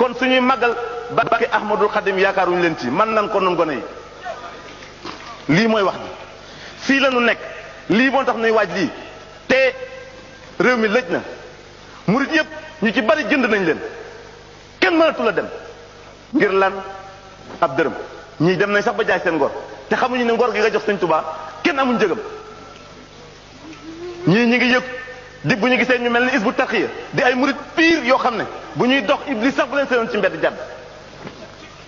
kon suñuy màggal barke Ahmadul Xadim yaakaaruñu leen ci man nan ko nun gone yi lii mooy wax ji fii la ñu nekk lii moo tax nuy waaj lii te réew mi lëj na murit yëpp ñu ci bari jënd nañ leen kenn mënatu la dem ngir lan ab dërëm ñii dem nañ sax ba jaay seen ngor te xamuñu ne ngor gi nga jox Sëñ Tuubaa kenn amuñ njëgam ñii ñi ngi yëg di bu ñu gisee ñu mel ni Hizbut Tarqiyyah di ay murit pire yoo xam ne bu ñuy dox Iblis sax bu leen seyoon ci mbedd jàdd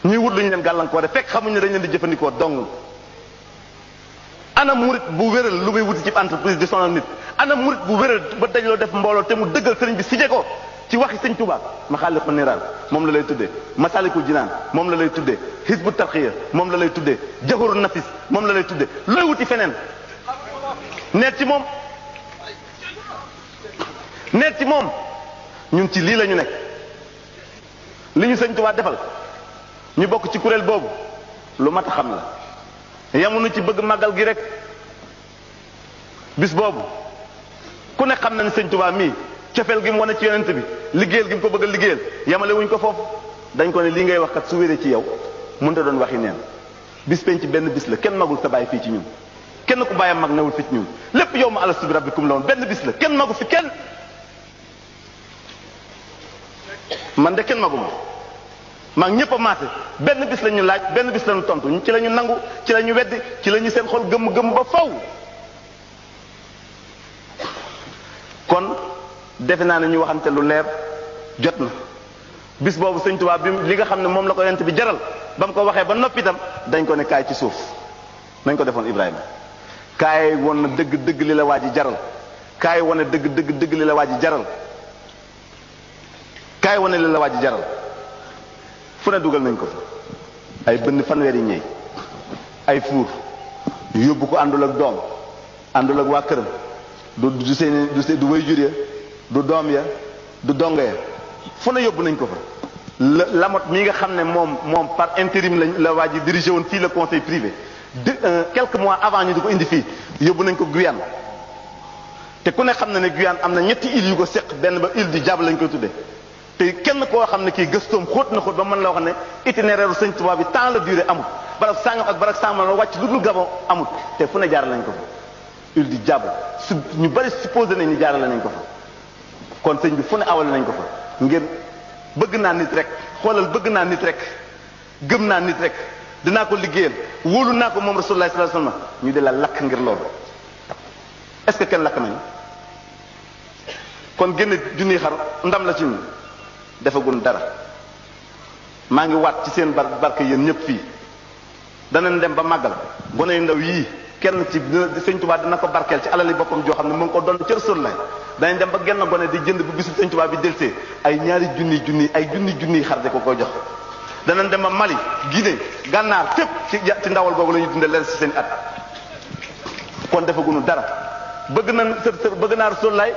ñuy wut lu ñu leen gàllankoore fekk xamuñ ne dañ leen di jëfandikoo dong. ana murit bu wéral lu muy wuti ci entreprise di sonal nit ana murit bu wéral ba dajaloo def mbooloo te mu dëggal sëriñ bi sije ko ci waxi Sëñ Tuubaa Maxaaliqu Niraan moom la lay tuddee Masaalikul Jinaan moom la lay tuddee Hizbut Tarqiyyah moom la lay tuddee Jawharun Nafis moom la lay tuddee looy wuti feneen neet ci moom neet ci moom ñun ci lii la ñu nekk li ñu Sëñ Tuubaa defal ñu bokk ci kuréel boobu lu mat a xam la yamuñu ci bëgg màggal gi rek bis boobu ku ne xam na ni Sëñ Tuubaa mii cofeel gi mu wane ci yonent bi liggéeyal gi mu ko bëgg a liggéeyal yamale wuñ ko foofu dañ ko ne lii ngay wax kat su wéree ci yow mënut a doon waxi neen bis penc ci benn bis la kenn magul sa bàyyi fii ci ñun kenn ku bàyyam mag newul fii ci ñun lépp yow ma alastu bi rabbikum la woon benn bis la kenn magu fi kenn man de kenn magu ma maa ngi ñëpp a maase benn bis la ñu laaj benn bis la ñu tontu ci la ñu nangu ci la ñu weddi ci la ñu seen xol gëmm-gëmm ba faw kon defe naa ne ñu waxante lu leer jot na bis boobu Sëñ Tuubaa bi li nga xam ne moom la ko yonent bi jaral ba mu ko waxee ba noppi itam dañ ko ne kaay ci suuf nañ ko defoon Ibrahima kaay woon na dëgg dëgg li la waa ji jaral kaay wane dëgg dëgg dëgg li la waa ji jaral kaay wane li la waa ji jaral fu ne dugal nañ ko fa ay bënn fanweeri ñëy ay fuur yóbbu ko àndul ak doom àndul ak waa këram du seen du way jur ya du doom ya du dongo ya fu ne yóbbu nañ ko fa Lamotte mii nga xam ne moom par intérim lañ la waa ji dirigé woon fii le conseil privé quelques mois avant ñu di ko indi fii yóbbu nañ ko Guyane te ku ne xam na ne Guyane am na ñetti îles yu ko séq benn ba île du Diable lañ koy tuddee te kenn koo xam ne kii gëstoom xóot na xóot ba mën la wax ne itinéraire Sëñ Tuubaa bi temps la durée amul barab sàngam ak barab sàngam la wàcc lu dul Gabon amul te fu ne jaar lañ ko fa île du Diable su ñu bari supposé nañ ni jaarale nañ ko fa kon sëñ bi fu ne awale nañ ko fa ngir bëgg naa nit rek xoolal bëgg naa nit rek gëm naa nit rek dinaa ko liggéeyal wóolu naa ko moom Rasulullah sallallahu alayhi wasallam ñu de la lakk ngir loolu est-ce que kenn lakk nañu kon génne junniy xar ndam la ci ñun defagun dara maa ngi waat ci seen barke yéen ñëpp fii danañ dem ba màggal gone yu ndaw yii kenn ci Sëñ Tuubaa dina ko barkeel ci alali boppam joo xam ne mu ngi ko doon ci Rasulullah danañ dem ba genn gone di jënd bu bisu Sëñ Tuubaa bi delsee ay ñaari junni ay junni xar de ko koy jox danañ dem ba Mali Guinée Gànnaar fépp ci ndawal googu la ñuy dundee leen ci seen at kon defagunu dara bëgg naa Rasulullah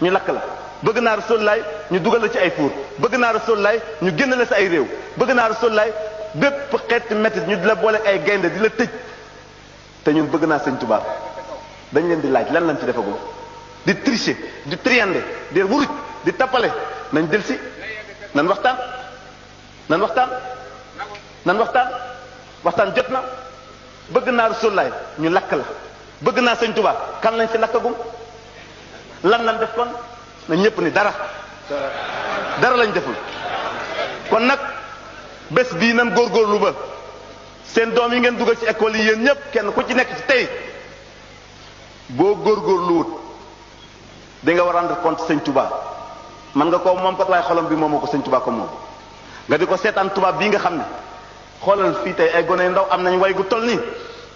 ñu lakk la bëgg naa Rasulullah ñu dugal la ci ay fuur bëgg naa Rasulullah ñu génn la ci ay réew bëgg naa Rasulullah bépp xeeti métit ñu di la boole ay gaynde di la tëj te ñun bëgg naa Sëñ Tuubaa dañ leen di laaj lan lañ ci defagul di tricher di triander di wuruj di tappale nañ del si nan waxtaan waxtaan jot na bëgg naa Rasulullah ñu lakk la bëgg naa Sëñ Tuubaa kan lañ ci lakkagum lan lañ def kon na ñépp ni dara lañ deful kon nag bés bii nan góorgóorlu ba seen doom yi ngeen dugal ci école yi yéen ñépp kenn ku ci nekk ci tey boo góorgóorluwut di nga war a rendre compte Sëñ Tuubaa man nga ko moom kat waaye xolam bi moomoo ko Sëñ Tuubaa ko moom nga di ko seetaan tubaab bii nga xam ne xoolal fii tey ay gone ndaw am nañ way gu toll nii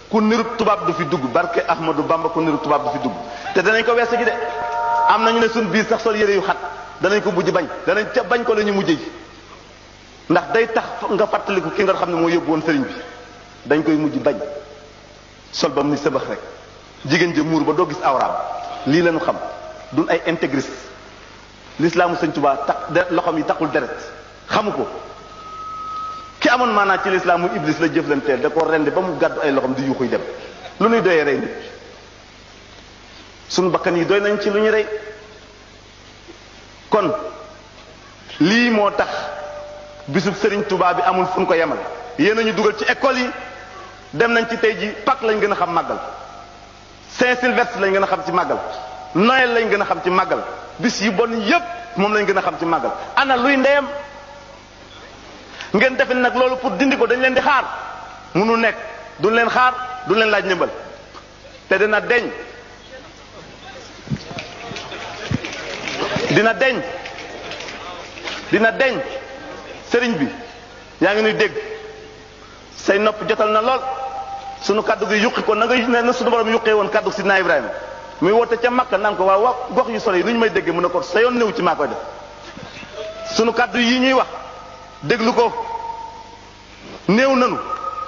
ku nirut tubaab du fi dugg barke Ahmadou Bamba ku nirut tubaab du fi dugg te danañ ko weesu ji de am nañu ne suñ biir sax sol yére yu xat danañ ko mujj bañ danañ ca bañ ko la ñu mujjee ndax day tax nga fàttaliku ki nga xam ne moo yóbbu woon sëriñ bi dañ koy mujj bañ sol ba mu ni sëbax rek jigéen ja muur ba doo gis awraam lii lañu xam duñ ay intégriste lislaamu Sëñ Tuubaa tax loxoom yi taxul deret xamu ko ki amoon maanaa ci lislaam mu iblis la jëflanteel da ko rendi ba mu gàddu ay loxoom di yuuxuy dem lu ñuy doyee rey nit suñu bakkan yi doy nañ ci lu ñu rey kon lii moo tax bisub Serigne Touba bi amul fu ñu ko yemal yéen a ñu dugal ci école yi dem nañ ci tey ji Pâques lañ gën a xam màggal Saint-Sylvestre lañ gën a xam ci màggal Noël lañ gën a xam ci màggal bis yi bon yépp moom lañ gën a xam ci màggal ana luy ndeyam ngeen defe nag loolu pour dindi ko dañ leen di xaar munu nekk duñ leen xaar duñ leen laaj ndimbal te dina deñ dina deñ sëriñ bi yaa ngi nuy dégg say nopp jotal na lool sunu kaddu gi yuqi ko na nga na sunu borom yuqee woon kaddu sidna Ibrahima muy woote ca Makka naan ko waaw gox yu solo yi nu ñu may déggee mu ne ko sa yoon néew ci maa koy def sunu kaddu yi ñuy wax déglu ko néew nanu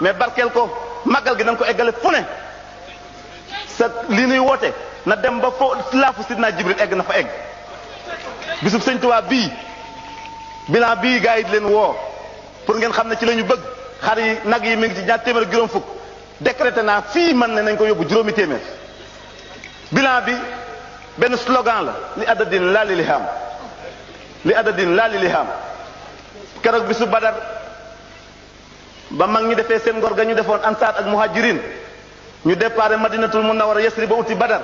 mais barkeel ko màggal gi na nga ko eggale fu ne sa li nuy woote na dem ba fo laafu sidna Jibril egg na fa egg bisub sëñ Tuubaa bii bilan bii gars yi di leen woo pour ngeen xam ne ci la ñu bëgg xar yi nag yi mi ngi ci ñaar téeméer ak juróom fukk décrété naa fii man ne nañ ko yóbbu juróomi téeméer bilan bi benn slogan la li adadin laa li lihaam li adadin laa li lihaam keroog bisu Badar ba mag ñi defee seen ngor ga ñu defoon ansaar ak muhajirin ñu déparé madinatul munawwara yasri ba uti Badar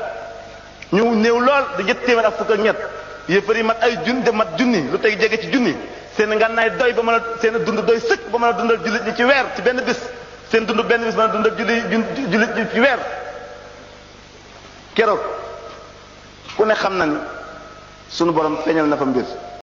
ñu néew lool di ñett téeméer ak fukk ak ñett yéefar yi mat ay mat junni lu tey jege ci junni seen ngànnaay doy ba mën a seen dund doy sëkk ba mën a dundal jullit ñi ci weer ci benn bis seen dund benn bis mën a dundal jullit ñi ci weer keroog ku ne xam na ni sunu borom feeñal na fa mbir